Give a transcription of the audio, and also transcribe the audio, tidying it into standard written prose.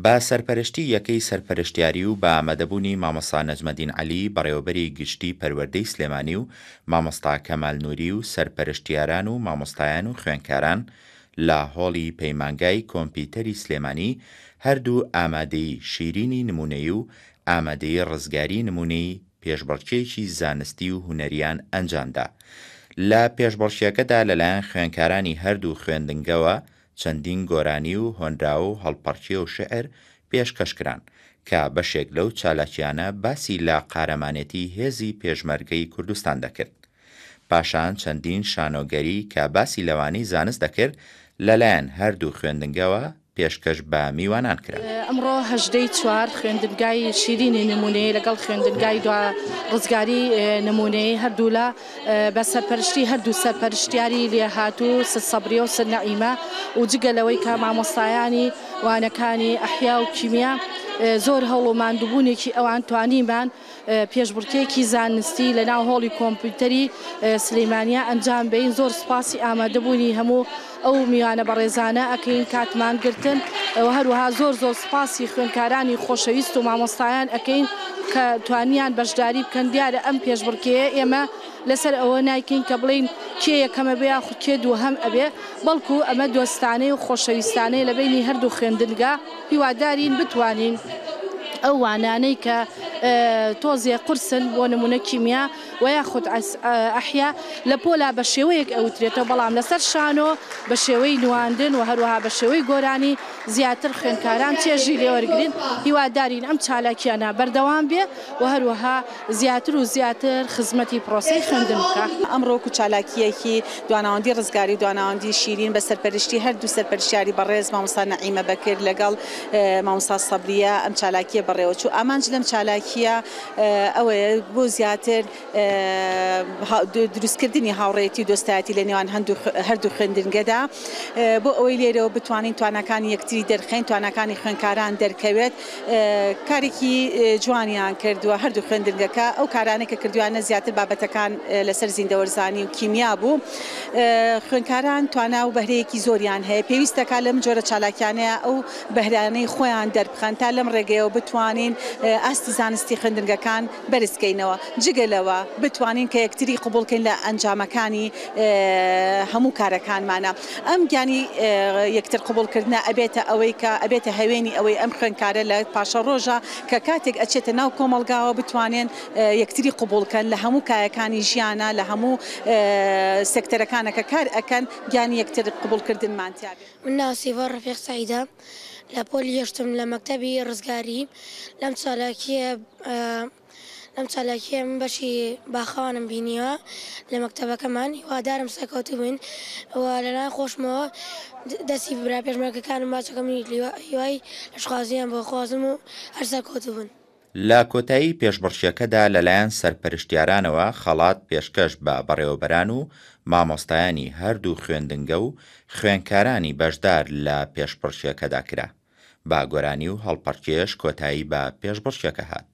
بە سەرپەرشتی یەکەی سەرپەرشتیاری و بە ئامادەبوونی مامۆستا نەجمەدین عەلی بەڕێوەبەری گشتی پەروەردەی سلێمانی و مامۆستا کەمال نوری و سەرپەرشتیاران و مامۆستایان و خوێندکاران لە هۆڵی پەیمانگای کۆمپیوتەری سلێمانی هەردوو ئامادەیی شیرینی نمونەیی و ئامادەیی ڕزگاری نمونەیی پێشبڕکێیەکی زانستی و هونەریان ئەنجامدا. لە پێشبڕکێکەدا لەلایەن خوێندکارانی هەردوو خوێندنگەوە چەندین گۆرانی و هۆنراوە و هەڵپەڕکێ و شیعر پێشکەش کران، کە بەشێک لەو چالاکییانە باسی لە قارەمانێتی هێزی پێشمەرگەی کوردستان دەکرد. پاشان چەندین شانۆگەری کە باسی لە وانەی زانست دەکرد لەلایەن هەردوو خوێندنگەوە پێشکەش بە میوانان کرا. ئەمڕۆ هەژدەی چوار خوێندنگای شیرینی نموونەیی لەگەڵ خوێندنگای دوا ڕزگاری نموونەیی هەردوولا بە سەرپەرشتی هەردوو سەرپەرشتیاری لێهاتوو ست سەبریە و ست نەعیمە و جگە لەوەی کە مامۆستایانی وانەکانی ئەحیا و کیمیا زۆر هەوڵ و ماندووبوونێکی ئەوان توانیمان پێشبڕکێکی زانستی لە ناو هۆڵی کۆمپیوتەری سلیمانیە ئەنجام بەین زۆر سوپاسی ئامادەبوونی هەموو ئەو میوانە بەڕێزانە ئەکەین کاتمان گرتن و هەروەها زۆر زۆر سوپاسی خوێندکارانی خۆشەویست و مامۆستایان ئەکەین کە توانیان بەشداری بکەن دیارە ئەم پێشبڕکێیە ئێمە لەسەر ئەوە نایکەین کە بڵێین کێ یەکەم ئەبێ یاخود کێ دووهەم ئەبێ بەڵکو ئەمە دۆستانەی و خۆشەویستانەیە لە بەینی هەردوو خوێندنگا هیوادارین بتوانین ئەو وانانەی کە تۆزێ قورسن بۆ نمونە کیمیا و یاخود ئەحیا لە پۆلا بە شێوەیەک ئەوترێتەوە بەڵام لەسەر شانۆ بە شێوەی نواندن و هەروەها بە شێوەی گۆرانی زیاتر خوێندکاران چێژی لێوەرگرن هیوادارین ئەم چالاکیانە بەردەوام بێ و هەروەها زیاتر و زیاتر خزمەتی پرۆسەی خوێندن بکا. ئەمڕۆ وەکو چالاکییەکی دواناوەندی ڕزگاری و دواناوەندی شیرین بە سەرپەرشتی هەردوو سەرپەرشتیاری بەڕێز مامۆستا نەعیمە بەکر لەگەڵ مامۆستا سەبریە ئەم چالاکییە بەڕێوەچوو. ئامانج لەم چالاکییە ئەوەیە بۆ زیاتر دروستکردنی هاوڕێیەتی و دۆستایەتی لە نێوان هەردوو خوێندنگەدا بۆ ئەوەی لێرەوە بتوانین تواناکانی یەکتری دەرخەین، تواناکانی خوێندکاران دەرکەوێت. کارێکی جوانیان کردووە هەردوو خوێندنگەکە، ئەو کارانەی کە کردویانە زیاتر بابەتەکان لەسەر زیندەوەرزانی و کیمیا بوو، خوێندکاران توانا و بەهرەیەکی زۆریان هەیە، پێویست دەکات لەم جۆرە چالاکیانەیە ئەو بەهرانەی خۆیان دەربخەن تا لەم ڕێگەیەوە بتوانین ئاستی زانستی خوێندنگەکان بەرزکەینەوە، جگە لەوە بتوانین کە یەکتری قبوڵکەین لە ئەنجامەکانی هەموو کارەکانمانا. ئەم گیانی یەکتر قبوڵکردنە ئەبێتە ئەوەی کە ئەبێتە هەوێنی ئەوەی ئەم خوێندکارە لە پاشەڕۆژا کە کاتێک ئەچێتە ناو کۆمەڵگاوە بتوانێن یەکتری قبوڵکەن لە هەموو کایەکانی ژیانا لە هەموو سێکتەرەکانە کە کار ئەکەن گیانی یەکتر قبوڵکردنمان تیابێ. من ناوم سیڤەر ڕەفیق سەعیدە لە پۆلی هەشتم لە مەکتەبی ڕزگاری لەم چالاکیە لەم چالاکیە من بەشی باخەوانم بینیوە لە مەکتەبەکەمان هیوادارم سەرکەوتوو بین و لەلایەن خۆشمەوە دەستی برا پێشمەرگەکانم ماچەکەم هیوای لەشخوازیان بۆ خوازم و هەر سەرکەوتوو بن. لە کۆتایی پێشبڕکێکەدا لەلایەن سەرپەرشتیارانەوە خەڵات پێشکەش بە بەڕێوەبەران و مامۆستایانی هەردوو خوێندنگە و خوێندکارانی بەشدار لە پێشبڕکێکەدا کرا. بە گۆرانی و هەڵپەڕکێش کۆتایی بە پێشبڕکێکە هات.